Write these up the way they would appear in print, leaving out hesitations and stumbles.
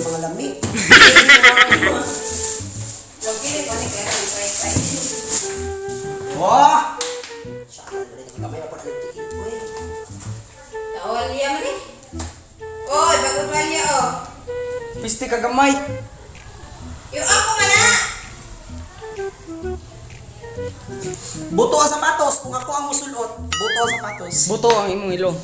Mga lami. Wah! Saan ba rin kamay pa ng tiil ko eh. Tawalya man eh. Oy, bago tuwalya oh. Pisti ka gamay. Yung ako man na. Buto ang sapatos. Kung ako ang musulot, buto ang sapatos. Buto ang imong ilong.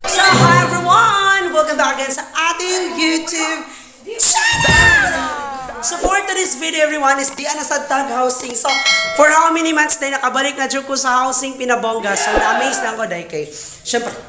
So, hi everyone! Welcome back again sa ating YouTube channel! So, for today's video everyone is di na sa tag housing. So, for how many months na nakabalik na jud ko sa housing pinabongga. So, na-amaze na ako dahil kay,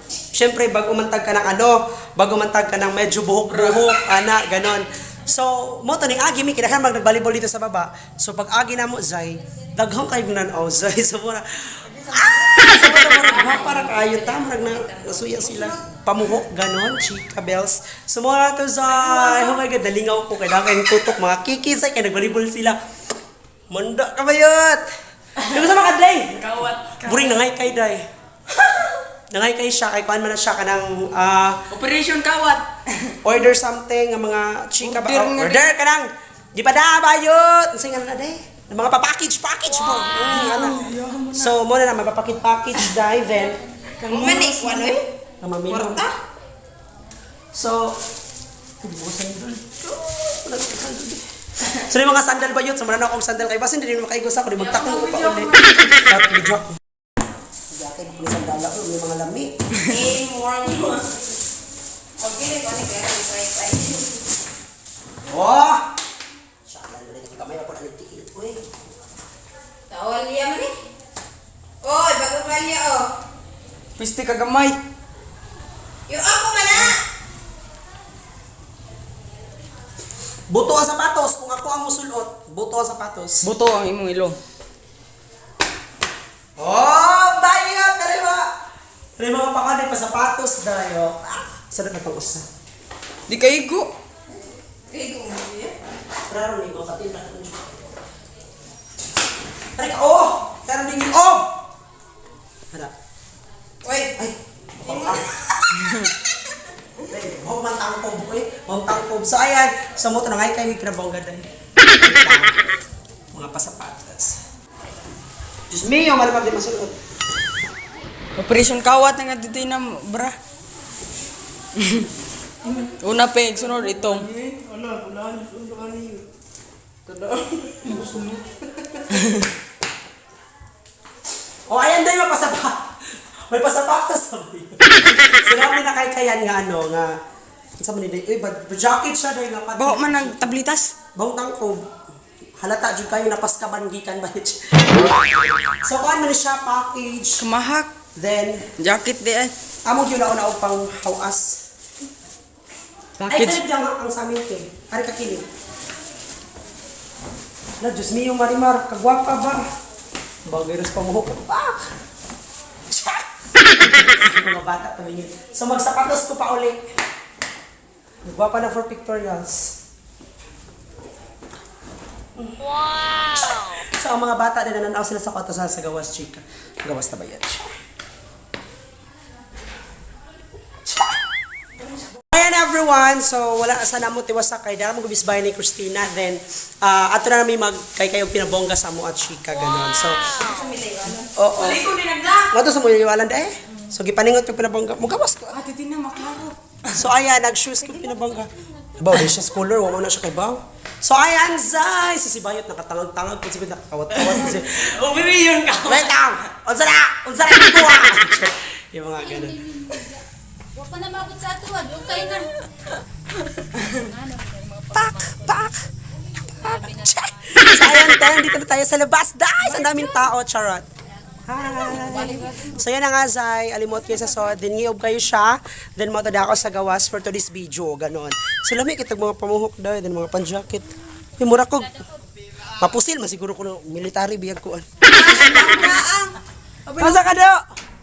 syempre, bago umantag ka ng ano, bago umantag ka ng medyo buhok-buhok, ana, ganon. So, mo to ni agi mi kinahanglan mag nagbalibol dito sa baba. So, pag agi na mo, Zay, daghang kayo nan-aw, Zay. So, mura, ah! Sa mga murag ha, para kaayo ta, murag na nasuya sila. Pamuhok, ganon, chika bells. So mga to Zay, oh my God, nalingaw ko kay kayong tutok mga kiki, Zay, kay nagbalibol sila. Manda ka bayot! Di ba sa mga kadlay? Kawat. Buring nangay kay day. Nangay kay siya, kay kuan man na siya kanang Operation kawat. order something nga mga chika ba? Order Oh, nga order ka nang. Di pa da bayot. Unsay nga na day? Ng mga pa-package, package mo. Ana. So mo na na mapapakit package dai then Man eh, kuwan oy. ang mamilo. Kwarta. So, mga sandal. Oh, wala akong sandal. So, yung mga sandal ba yun? So, wala na akong sandal kay Basin, hindi naman makaigos ako. Di magtakong ko pa ulit. At medyo ako. Dati, mga sandala ko, may mga lami. Eh, more mo. Okay, ko ni kaya wifi. Oh! Saan na rin kamay ako na tiil ko eh. Tawalya man eh. Oy, bago tuwalya oh. Pisti ka gamay. Yung ako man na. Buto ang sapatos. Kung ako ang musulot, buto ang sapatos. Buto ang imong ilong. Oh, bayot! Dali ba? Dali mga pakanay pa sapatos dayo. Ah, sarap na pang usa. Di kaigo. Kay ko mo. Pero ni ko katin na. Tara ka, oh! Tara ni oh! Tara. Oy, Ay. Huwag man tangkob eh. Huwag tangkob. So ayan, so mo to na ngay kay mikrabongga dahil. Mga pasapatas. Diyos mio, malamang di masulot. Operation kawat na nga dito na bra. Una peg sunod itong. O ayan dahil mapasapa. May pasapatas sa Sinabi na kay kayan nga ano nga sa man ni uy bad jacket siya dahil nga Baho man ang tablitas. Bang tangkob. Halata jud kayo napaskaban gikan ba. So kuan man siya package Kumahak. then Jacket di ay. among gyud na og pang hawas. Ay Package. kalib lang ang sa amin te. Ari ka kini. Na Diyos mio Marimar, kagwapa ba? Bagay ras pamuhok. Pak! Mga bata tumingin. So magsapatos ko pa uli. Nagwapa na for pictorials. Wow! So ang mga bata din nananaw sila sa kwarto sa gawas chika. Gawas na ba yan? Ayan everyone, so wala sa namo tiwasa kay dara mo gubisbay ni Christina then ato na nami mag kay kayo pinabongga sa mo at chika ganon. So sa milayo ano. oo. Ko ni nagla. Nga sa mo iliwalan eh. So gipaningot yung pinabongga. Mugawas ko. Ate tina maklaro. So ayan, nag-shoes ko pinabongga. Baw, di siya scholar, wala na siya kay Baw. So ayan, Zay! So si Bayot nakatangag-tangag, kung sabi nakakawat-kawat. Kasi, Operation ka. wait lang! Unsa na! Unsa na ikuha! Yung mga ganun. Huwag pa na maabot sa ato, ah. Okay na. Pak! Pak! Pak! Check! So ayan, tayo, dito na tayo sa labas. Dahil ang daming tao, charot. Hi! So yan na nga, Zay. Alimot kayo sa sod. Then ngiob kayo siya. Then matada ako sa gawas for today's video. Ganon. So lami kitag mga pamuhok daw. Then mga pan-jacket. May mura ko. Mapusil man siguro ko no, military biyag ko. Asa ka do?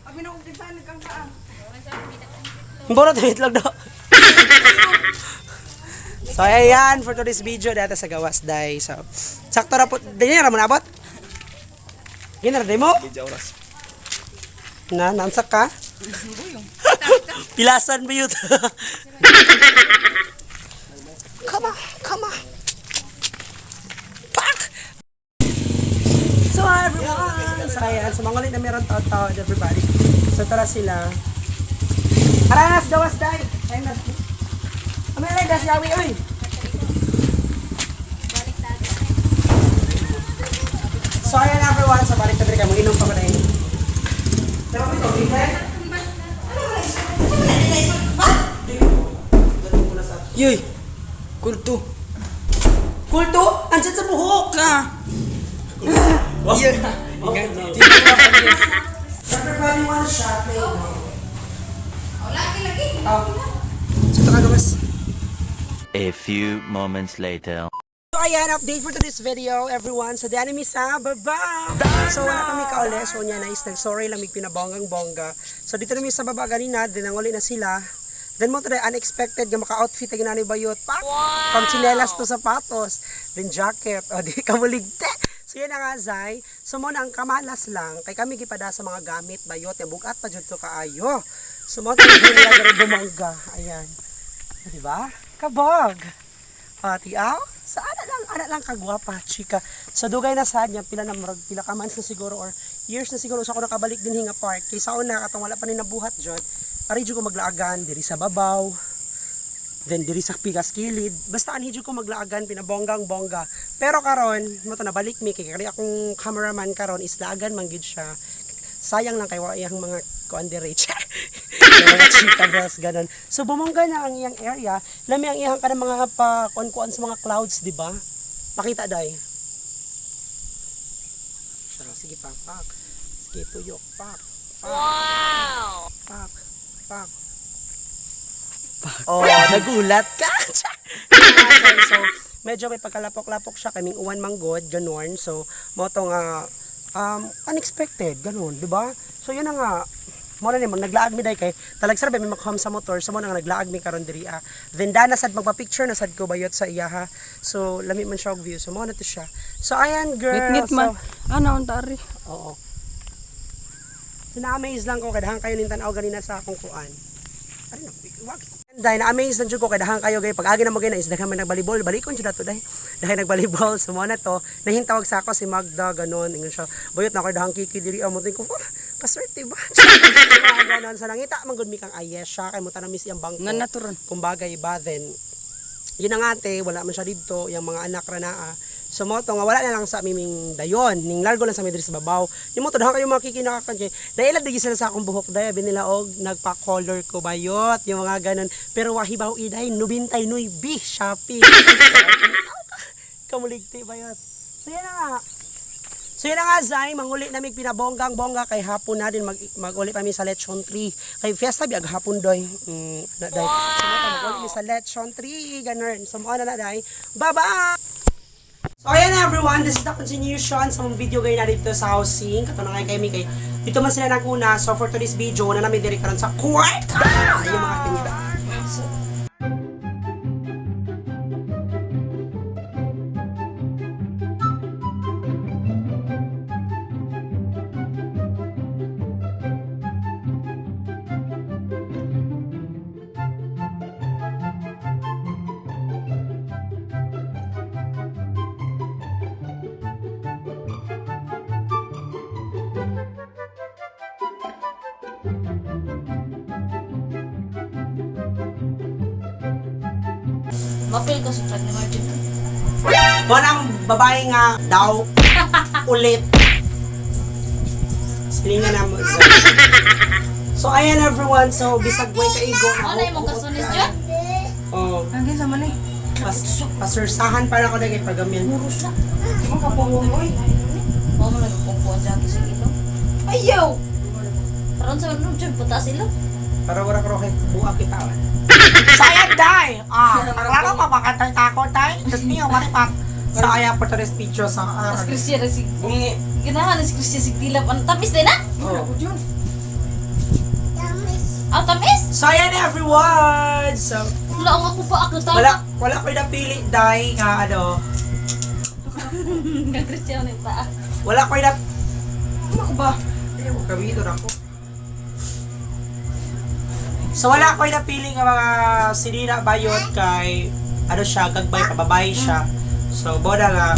Abi na kung kisan kang kaang. Ang to itlog do. So ayan for today's video data sa gawas day. So sakto ra po dili ra mo naabot. Gina ra mo? Oras. Na nansak ka? Pilasan ba yun? Come on, come on. Pak! So hi everyone! So ayan, so mga ulit na meron taon-taon everybody. So tara sila. Aranas, gawas day! Ayun na. Amay lang, das yawi, oy! So ayan everyone, so balik na diri kayo, inom pa ko na yun. Pero ito, okay? Yoy! Kulto. Kulto, andyan sa buhok! Ka! Yeah. Everybody wanna shot me? Oh, lagi lagi. Oh. So ito ka gawas. A few moments later. So ayan, update for today's video, everyone. So the enemy sa baba. So wala kami kauli. So niya nice nag sorry lang mig pinabonggang bongga. So dito namin sa baba ganina, dinanguli na sila. Then mo today unexpected nga maka-outfit ang ginani bayot. Pak! Wow! From tsinelas to sapatos, then jacket. O di kamuligte. So yan na nga Zay. So mo na ang kamalas lang kay kami gipada sa mga gamit bayot nga bugat pa jud to kaayo. So mo to nila garo bumongga. Ayan. Di ba? Kabog. Pati aw, sa ana lang kagwapa, chika. Sa dugay na sad niya pila na murag pila ka months na siguro or years na siguro sa ako nakabalik din hinga park. Kay sa una katong wala pa ni nabuhat jud. Ari jud ko maglaagan diri sa babaw. Then diri sa pikas kilid. Basta anhi jud ko maglaagan pinabonggang bongga. Pero karon mo to nabalik mi kay kari akong cameraman karon is laagan man gid siya. Sayang lang kay wa iyang mga kuan diri. Yung mga chika bells ganon. So bumongga na ang iyang area. Lami ang iyang kanang mga pa kuan-kuan sa mga clouds, di ba? Pakita day. So, sige pa, pak. Sige tuyok, pak. Pak. Wow! Pak. Pak. Oh, nagulat ka. So, medyo may pagkalapok-lapok siya kaming uwan manggod, ganun. So, mo to nga unexpected, ganun, di ba? So, yun na nga. Mo na ni naglaag mi day kay talag sar ba mi makham sa motor so mo na nga naglaag mi karon diri ah. Then dana sad magpa-picture na sad ko bayot sa iya ha. So lami man siya og view. So mo na to siya. So ayan girl. Ngit-ngit man. So, Ano ang tari? oo. So, na-amaze lang ko kay dahang kayo ning tan-aw ganina sa akong kuan. Ano na, wag. Dahil na-amaze lang jud ko kay dahang kayo gay pag agi na mo gay na is daghan man nagbalibol, balikon jud ato day. Dahil nagbalibol so mo na to, nahintawag sa ako si Magda ganon, ingon siya. Bayot na ako dahang kiki diri amo ko, oh, kaswerte ba? Ganon sa nangita man gud mi kang Ayesha kay mo tanong miss iyang bangko. Nanaturan. Kung bagay ba then yun na nga ate, wala man siya dito, yung mga anak ra naa. So mo to nga wala na lang sa aming dayon, ning largo lang sa mi diri sa babaw. Yung mo to dahan kayo makikinakakan kay dahil lagi sila sa akong buhok day, abi nila og nagpa-color ko bayot, yung mga ganon. Pero wahibaw iday 99 Shopee. Kamuligti bayot. So yan na nga. So yun na nga, Zay, manguli na mig pinabonggang bongga kay hapon na din mag-uli pa mi sa Lechon 3. Kay fiesta biag hapon doy. Na day. So mo mag-uli mi sa Lechon 3 ganun. So mo na na day. Bye-bye. So ayan everyone, this is the continuation sa mong video gay na dito sa housing. Kato na kay mi kay dito man sila naguna. So for today's video, na namin diri karon sa kwarta. Yung mga kanya. So, Mapil ko sa chat ni Martin. Mo na ang babae nga daw ulit. Silingan na mo. So ayan everyone, so bisag way kaigo. Ano yung mong kasunis dyan? Oh, Hanggang sa man eh. pasursahan para ko lagi pagamian. Mga kapungong oy. Oo, mo nagpungkuan dyan sa ilong. Ayaw! Parang sa ano dyan, pataas ilong. Para wala ko kay buak kitawan. Sayang day. Ah, para pa makantay tako tay. Tapos niyo maripat. Sa aya po today's video sa Mas Christian na si... Bungi. Ganahan na si Christian si Tilap. Ano, tamis din na? Oh. Ako yun. Amo Ah, tamis. So ayan, everyone. So Wala ang ako pa ako tama. wala wala ko'y napili dahil nga ano, Nagkristiyan pa. Wala ko'y nap Ano ko ba? Ay, mo kawito na ako. So wala ko'y napili nga mga sinina bayot kay ano siya, gagbay pababay siya. So boda nga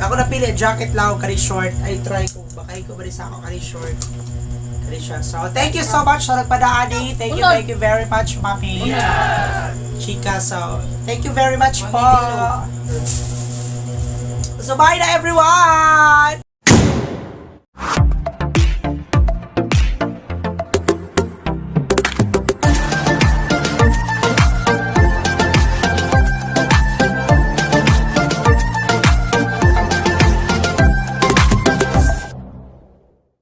ako napili jacket lang kani short. I try ko baka ko ba sa ako kani short. Kani siya. So thank you so much sa nagpadaani. Thank you, thank you very much, Mami. Chika. So thank you very much po. So bye na, everyone.